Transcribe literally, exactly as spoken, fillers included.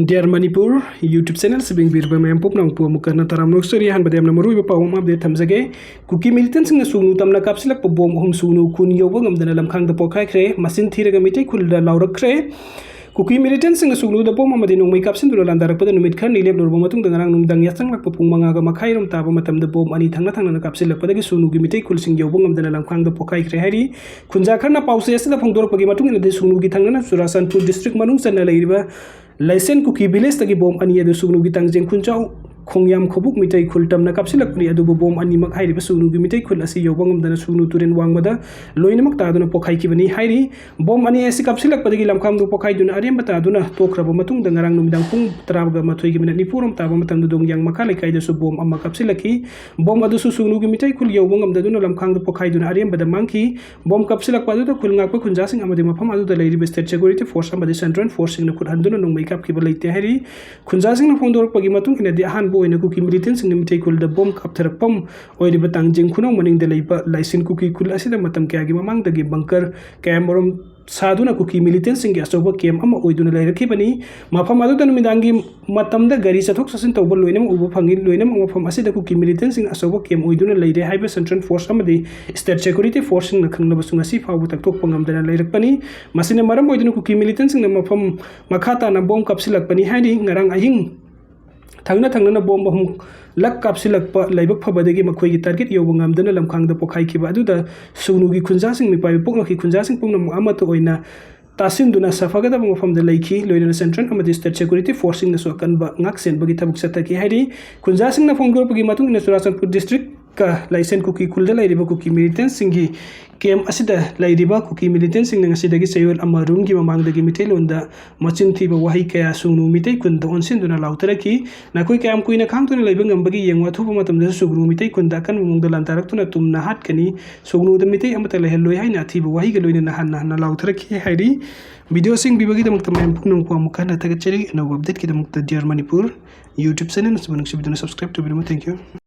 Dear Manipur YouTube channel ꯁꯤꯕꯤꯡꯕꯤꯔꯕ ꯃꯌꯥꯝ ꯄꯨꯝꯅꯃꯛꯄꯨ ꯑꯃꯨꯛ ꯍꯟꯅ ꯇꯔꯥꯝꯅ ꯑꯣꯛꯆꯔꯤ꯫ ꯑꯍꯥꯟꯕꯗ ꯌꯥꯝꯅ ꯃꯔꯨꯑꯣꯏꯕ ꯄꯥꯎ ꯑꯃ update ꯊꯝꯖꯒꯦ꯫ ꯀꯨꯀꯤ militantꯁꯤꯡꯅ ꯁꯨꯒꯅꯨ ꯇꯝꯅ ꯀꯥꯞꯁꯤꯜꯂꯛꯄ ꯕꯣꯝ ꯑꯍꯨꯝ ꯁꯨꯒꯅꯨ ꯈꯨꯟ ꯌꯧꯕ ꯉꯝꯗꯅ ꯂꯝꯈꯥꯡꯗ ꯄꯣꯛꯈꯥꯏꯈ꯭ꯔꯦ꯫ ꯃꯁꯤꯅ ꯊꯤꯔꯒ ꯃꯤꯇꯩ ꯈꯨꯜꯗ ꯂꯥꯎꯔꯛꯈ꯭ꯔꯦ꯫ ꯀꯨꯀꯤ militantꯁꯤꯡꯅ ꯁꯨꯒꯅꯨꯗ ꯕꯣꯝ ꯑꯃꯗꯤ ꯅꯣꯡꯃꯩ ꯀꯥꯞꯁꯤꯟꯗꯨꯅ ꯂꯥꯟꯗꯥꯔꯛꯄꯗ ꯅꯨꯃꯤꯠ ꯈꯔꯅꯤ ꯂꯦꯞꯂꯨꯔꯕ ꯃꯇꯨꯡꯗ ꯉꯔꯥꯡ ꯅꯨꯃꯤꯗꯥꯡ ꯌꯥꯆꯪꯂꯛꯄ ꯄꯨꯡ ꯃꯉꯥꯒ ꯃꯈꯥꯏꯔꯣꯝ ꯇꯥꯕ ꯃꯇꯝꯗ ꯕꯣꯝ ꯑꯅꯤ ꯊꯪꯅ ꯊꯪꯅꯅ ꯀꯥꯞꯁꯤꯜꯂꯛꯄꯗꯒꯤ ꯁꯨꯒꯅꯨꯒꯤ ꯃꯤꯇꯩ ꯈꯨꯜꯁꯤꯡ ꯌꯧꯕ ꯉꯝꯗꯅ ꯂꯝꯈꯥꯡꯗ ꯄꯣꯛꯈꯥꯏꯈ꯭ꯔꯦ ꯍꯥꯏꯔꯤ꯫ ꯈꯨꯟꯖꯥ ꯈꯔꯅ ꯄꯥꯎꯆꯦ ꯑꯁꯤꯗ ꯐꯣꯡꯗꯣꯔꯛꯄꯒꯤ ꯃꯇꯨꯡ ꯏꯟꯅꯗꯤ ꯁꯨꯒꯅꯨꯒꯤ ꯊꯪꯅꯅ ꯆꯨꯔꯥꯆꯥꯟꯄꯨꯔ district ꯃꯅꯨꯡ ꯆꯟꯅ ꯂꯩꯔꯤꯕ ꯂꯥꯏꯁꯦꯟ ꯀꯨꯀꯤ villageꯇꯒꯤ ꯕꯣꯝ ꯑꯅꯤ ꯑꯗꯨ ꯁꯨꯒꯅꯨꯒꯤ ꯇꯥꯡꯖꯦꯡ ꯈꯨꯟꯖꯥꯎ ꯈꯣꯡꯌꯥꯝ ꯈꯣꯕꯨꯛ ꯃꯤꯇꯩ ꯈꯨꯜ ꯇꯝꯅ ꯀꯥꯞꯁꯤꯜꯂꯛꯄꯅꯤ꯫ ꯑꯗꯨꯕꯨ ꯕꯣꯝ ꯑꯅꯤꯃꯛ ꯍꯥꯏꯔꯤꯕ ꯁꯨꯒꯅꯨꯒꯤ ꯃꯤꯇꯩ ꯈꯨꯜ ꯑꯁꯤ ꯌꯧꯕ ꯉꯝꯗꯅ ꯁꯨꯒꯅꯨ ꯇꯨꯔꯦꯜ ꯋꯥꯡꯃꯗ ꯂꯣꯏꯅꯃꯛ ꯇꯥꯗꯨꯅ ꯄꯣꯛꯈꯥꯏꯈꯤꯕꯅꯤ ꯍꯥꯏꯔꯤ꯫ ꯕꯣꯝ ꯑꯅꯤ ꯑꯁꯤ ꯀꯥꯞꯁꯤꯜꯂꯛꯄꯗꯒꯤ ꯂꯝꯈꯥꯡꯗꯨ ꯄꯣꯛꯈꯥꯏꯗꯨꯅ ꯑꯔꯦꯝꯕ ꯇꯥꯗꯨꯅ ꯇꯣꯛꯈ꯭ꯔꯕ ꯃꯇꯨꯡꯗ ꯉꯔꯥꯡ ꯅꯨꯃꯤꯗꯥꯡ ꯄꯨꯡ ꯇꯔꯥꯒ ꯃꯥꯊꯣꯏꯒꯤ minute ꯅꯤꯐꯨꯔꯣꯝ ꯇꯥꯕ ꯃꯇꯝꯗ ꯗꯣꯡꯌꯥꯡ ꯃꯈꯥ ꯂꯩꯀꯥꯏꯗꯁꯨ ꯕꯣꯝ ꯑꯃ ꯀꯥꯞꯁꯤꯜꯂꯛꯈꯤ꯫ ꯕꯣꯝ ꯑꯗꯨꯁꯨ ꯁꯨꯒꯅꯨꯒꯤ ꯃꯤꯇꯩ ꯈꯨꯜ ꯌꯧꯕ ꯉꯝꯗꯗꯨꯅ ꯂꯝꯈꯥꯡꯗ ꯄꯣꯛꯈꯥꯏꯗꯨꯅ ꯑꯔꯦꯝꯕꯗ ꯃꯥꯡꯈꯤ꯫ ꯕꯣꯝ ꯀꯥꯞꯁꯤꯜꯂꯛꯄ ꯑꯗꯨꯗ ꯈꯨꯜ ꯉꯥꯛꯄ ꯈꯨꯟꯖꯥꯁꯤꯡ ꯑꯃꯗꯤ ꯃꯐꯝ ꯑꯗꯨꯗ ꯂꯩꯔꯤꯕ state security force ꯑꯃꯗꯤ central forceꯁꯤꯡꯅ ꯈꯨꯠ ꯍꯟꯗꯨꯅ ꯅꯣꯡꯃꯩ ꯀꯥꯞꯈꯤꯕ ꯂꯩꯇꯦ ꯍꯥꯏꯔꯤ꯫ ꯈꯨꯟꯖꯥꯁꯤꯡꯅ ꯐꯣꯡꯗꯣꯔꯛꯄꯒꯤ ꯃꯇꯨꯡ ꯏꯟꯅꯗꯤ ꯑꯍꯥꯟꯕ ꯑꯣꯏꯅ ꯀꯨꯀꯤ militantꯁꯤꯡꯅ ꯃꯤꯇꯩ ꯈꯨꯜꯗ ꯕꯣꯝ ꯀꯥꯞꯊꯔꯛꯐꯝ ꯑꯣꯏꯔꯤꯕ ꯇꯥꯡꯖꯤꯡ ꯈꯨꯅꯧ ꯃꯅꯤꯡꯗ ꯂꯩꯕ ꯂꯥꯏꯁꯤꯟ ꯀꯨꯀꯤ ꯈꯨꯜ ꯑꯁꯤꯗ ꯃꯇꯝ ꯀꯌꯥꯒꯤ ꯃꯃꯥꯡꯗꯒꯤ bunker ꯀꯌꯥꯃꯔꯨꯝ ꯁꯥꯗꯨꯅ ꯀꯨꯀꯤ militantꯁꯤꯡꯒꯤ ꯑꯆꯧꯕ camp ꯑꯃ ꯑꯣꯏꯗꯨꯅ ꯂꯩꯔꯛꯈꯤꯕꯅꯤ꯫ ꯃꯐꯝ ꯑꯗꯨꯗ ꯅꯨꯃꯤꯗꯥꯡꯒꯤ ꯃꯇꯝꯗ ꯒꯥꯔꯤ ꯆꯠꯊꯣꯛ ꯆꯠꯁꯤꯟ ꯇꯧꯕ ꯂꯣꯏꯅꯃꯛ ꯎꯕ ꯐꯪꯏ꯫ ꯂꯣꯏꯅꯃꯛ ꯃꯐꯝ ꯑꯁꯤꯗ ꯀꯨꯀꯤ militantꯁꯤꯡ ꯑꯆꯧꯕ camp ꯑꯣꯏꯗꯨꯅ ꯂꯩꯔꯦ ꯍꯥꯏꯕ central force ꯑꯃꯗꯤ state security forceꯁꯤꯡꯅ ꯈꯪꯂꯕꯁꯨ ꯉꯁꯤ ꯐꯥꯎꯕ ꯇꯛꯊꯣꯛꯄ ꯉꯝꯗꯅ ꯂꯩꯔꯛꯄꯅꯤ꯫ ꯃꯁꯤꯅ ꯃꯔꯝ ꯑꯣꯏꯗꯨꯅ ꯀꯨꯀꯤ militantꯁꯤꯡꯅ ꯃꯐꯝ ꯃꯈꯥ ꯇꯥꯅ ꯕꯣꯝ ꯀꯥꯞꯁꯤꯜꯂꯛꯄꯅꯤ ꯍꯥꯏꯔꯤ꯫ ꯉꯔꯥꯡ ꯑꯍꯤꯡ ꯊꯪꯅ ꯊꯪꯅꯅ ꯕꯣꯝ ꯑꯍꯨꯝ ꯂꯛ ꯀꯥꯞꯁꯤꯜꯂꯛꯄ ꯂꯥꯏꯕꯛ ꯐꯕꯗꯒꯤ ꯃꯈꯣꯏꯒꯤ target ꯌꯧꯕ ꯉꯝꯗꯅ ꯂꯝꯈꯥꯡꯗ ꯄꯣꯛꯈꯥꯏꯈꯤꯕ ꯑꯗꯨꯗ ꯁꯨꯒꯅꯨꯒꯤ ꯈꯨꯟꯖꯥꯁꯤꯡ ꯃꯤꯄꯥꯏꯕ ꯄꯣꯛꯂꯛꯈꯤ꯫ ꯈꯨꯟꯖꯥꯁꯤꯡ ꯄꯨꯝꯅꯃꯛ ꯑꯃꯠꯇ ꯑꯣꯏꯅ ꯇꯥꯁꯤꯟꯗꯨꯅ ꯁꯥꯐꯒꯗꯕ ꯃꯐꯝꯗ ꯂꯩꯈꯤ꯫ ꯂꯣꯏꯅꯅ central ꯑꯃꯗꯤ state security forceꯁꯤꯡꯅꯁꯨ ꯑꯀꯟꯕ ꯉꯥꯛ ꯁꯦꯟꯕꯒꯤ ꯊꯕꯛ ꯆꯠꯊꯈꯤ ꯍꯥꯏꯔꯤ꯫ ꯈꯨꯟꯖꯥꯁꯤꯡꯅ ꯐꯣꯡꯗꯣꯔꯛꯄꯒꯤ ꯃꯇꯨꯡ ꯏꯟꯅ ꯆꯨꯔꯥꯆꯥꯟꯄꯨꯔ districtꯀ ꯂꯥꯏꯁꯦꯟ ꯀꯨꯀꯤ ꯈꯨꯜꯗ ꯂꯩꯔꯤꯕ ꯀꯨꯀꯤ militantꯁꯤꯡꯒꯤ camp ꯑꯁꯤꯗ ꯂꯩꯔꯤꯕ ꯀꯨꯀꯤ militantꯁꯤꯡꯅ ꯉꯁꯤꯗꯒꯤ ꯆꯌꯣꯜ ꯑꯃ ꯔꯨꯝꯒꯤ ꯃꯃꯥꯡꯗꯒꯤ ꯃꯤꯇꯩꯂꯣꯟꯗ ꯃꯆꯤꯟ ꯊꯤꯕ ꯋꯥꯍꯩ ꯀꯌꯥ ꯁꯨꯒꯅꯨ ꯃꯤꯇꯩ ꯈꯨꯟꯗ ꯑꯣꯟꯁꯤꯟꯗꯨꯅ ꯂꯥꯎꯊꯔꯛꯈꯤ꯫ ꯅꯈꯣꯏ ꯀꯌꯥꯝ ꯀꯨꯏꯅ ꯈꯥꯡꯗꯨꯅ ꯂꯩꯕ ꯉꯝꯕꯒꯦ ꯌꯦꯡꯉꯨ꯫ ꯑꯊꯨꯕ ꯃꯇꯝꯗꯁꯨ ꯁꯨꯒꯅꯨ ꯃꯤꯇꯩ ꯈꯨꯟꯗ ꯑꯀꯟꯕ ꯃꯑꯣꯡꯗ ꯂꯥꯟꯗꯥꯔꯛꯇꯨꯅ ꯇꯨꯝꯅ ꯍꯥꯠꯀꯅꯤ꯫ ꯁꯨꯒꯅꯨꯗ ꯃꯤꯇꯩ ꯑꯃꯠꯇ ꯂꯩꯍꯜꯂꯣꯏ ꯍꯥꯏꯅ ꯑꯊꯤꯕ ꯋꯥꯍꯩꯒ ꯂꯣꯏꯅꯅ ꯍꯟꯅ ꯍꯟꯅ ꯂꯥꯎꯊꯔꯛꯈꯤ ꯍꯥꯏꯔꯤ꯫ Videoꯁꯤꯡ ꯄꯤꯕꯒꯤꯗꯃꯛꯇ ꯃꯌꯥꯝ ꯄꯨꯝꯅꯃꯛꯄꯨ ꯑꯃꯨꯛ ꯍꯟꯅ ꯊꯥꯒꯠꯆꯔꯤ꯫ ꯑꯅꯧꯕ updateꯀꯤꯗꯃꯛꯇ Dear Manipur YouTube channel ꯑꯁꯤꯕꯨ ꯅꯨꯡꯁꯤꯕꯤꯗꯨꯅ subscribe ꯇꯧꯕꯤꯔꯝꯃꯨ꯫ Thank you꯫